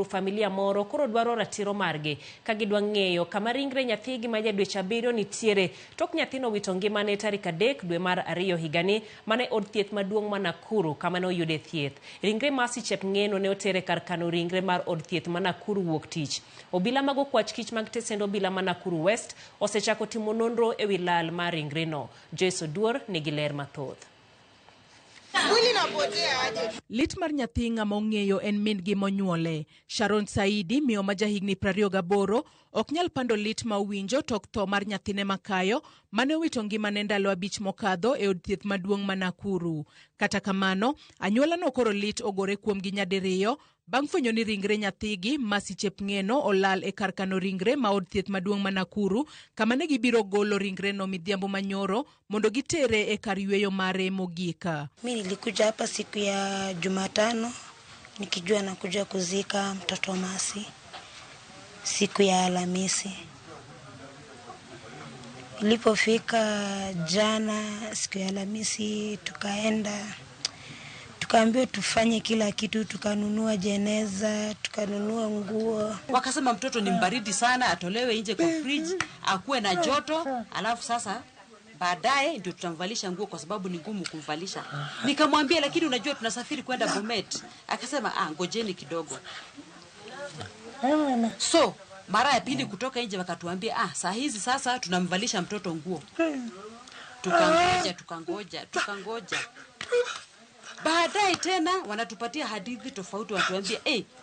Familia moro koro dwaro ratiro margi ka gidwa ng'eyo kama ringre nyathigi ma ja dweche abiriyo nitiere tok nyathino wito ngimane tarik 3 dwe mar 2 higani mana e od thieth maduong' ma Nakuru kama ne oyude thieth. Ringre Mercy Chepng'eno ne oter e kar kano ringre mar od thieth ma Nakuru wuok tich. Obila mag okwach kich mag tesend obila ma Nakuru West osechako timo nonro ewi lal mar ringreno. Joyce Oduor nigi ler mathoth. Lit mar nyathi ng'ama ong'eyo en min-gi monyuole. Sharon Saidi, miyo ma jahigni 28, ok nyal pando lit ma owinjo tok tho mar nyathine makayo mane owito ngimane ndalo 5 mokadho e od thieth maduong' ma Nakuru. Kata kamano, anyuolano koro lit ogore kuomgi nyadiriyo bang' fwenyo ni ringre nyathigi Mercy Chepng'eno olal e kar kano ringre ma od thieth maduong' ma Nakuru kama ne gibiro golo ringreno midhiambo manyoro mondo gitere e kar yweyo mare mogik. Mi nilikuja hapa siku ya Jumatano nikijua nakuja kuzika mtoto Mercy siku ya Alhamisi. Ilipofika jana siku ya Alhamisi tukaenda tukaambiwa tufanye kila kitu, tukanunua jeneza, tukanunua nguo. Wakasema mtoto ni mbaridi sana, atolewe nje kwa fridge, akuwe na joto, alafu sasa baadaye ndio tutamvalisha nguo kwa sababu ni ngumu kumvalisha. Nikamwambia lakini unajua tunasafiri kwenda Bomet. Akasema ngojeni kidogo. So mara ya pili kutoka nje wakatuambia saa hizi sasa tunamvalisha mtoto nguo. Tukangoja, tukangoja, tukangoja. Baadaye tena wanatupatia hadithi tofauti, watuambia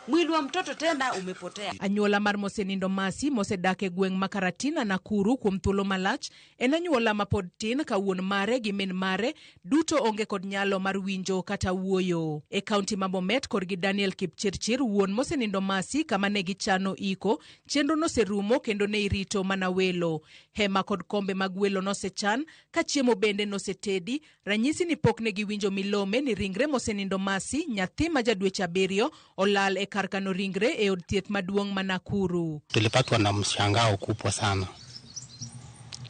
mwili wa mtoto tena umepotea. Anyuola mar mosenindo Mercy mosedak e gweng' ma Karatina Nakuru kuom thuolo malach en anyuola ma pod tin ka wuon mare gi min mare duto onge kod nyalo mar winjo kata wuoyo. E kaunti ma Bomet korgi Daniel Kipchirchir wuon mosenindo Mercy kama ne gichano iko, chenro noserumo kendo ne irito mana welo. Hema kod kombe mag welo nosechan ka chiemo bende nosetedi, ranyisi ni pok ne giwinjo milome ni ringre mosenindo Mercy nyathi ma ja dweche 7 olal e kar kano ringre e od thieth maduong' ma Nakuru. Tulipatwa na mshangao kubwa sana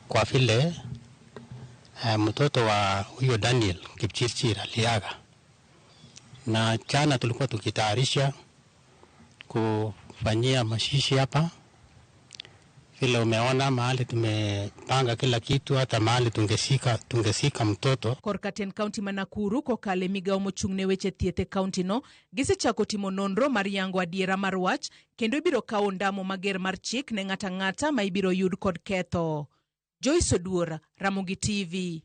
kwa vile mtoto wa huyo Daniel Kipchirchir aliaga, na jana tulikuwa tukitayarisha kufanyia mashishi hapa. Vile umeona mahali tumepanga kila kitu, hata mahali tungesika mtoto. Korka ten kaunti ma Nakuru kokale migawo mochung' ne weche thieth e kaunti no gisechako timo nonro mar yango adiera mar wach kendo ibiro kawo ondamo mager mar chik ne ng'ato ang'ata ma ibiro yud kod ketho. Joyce Oduor, Ramogi TV.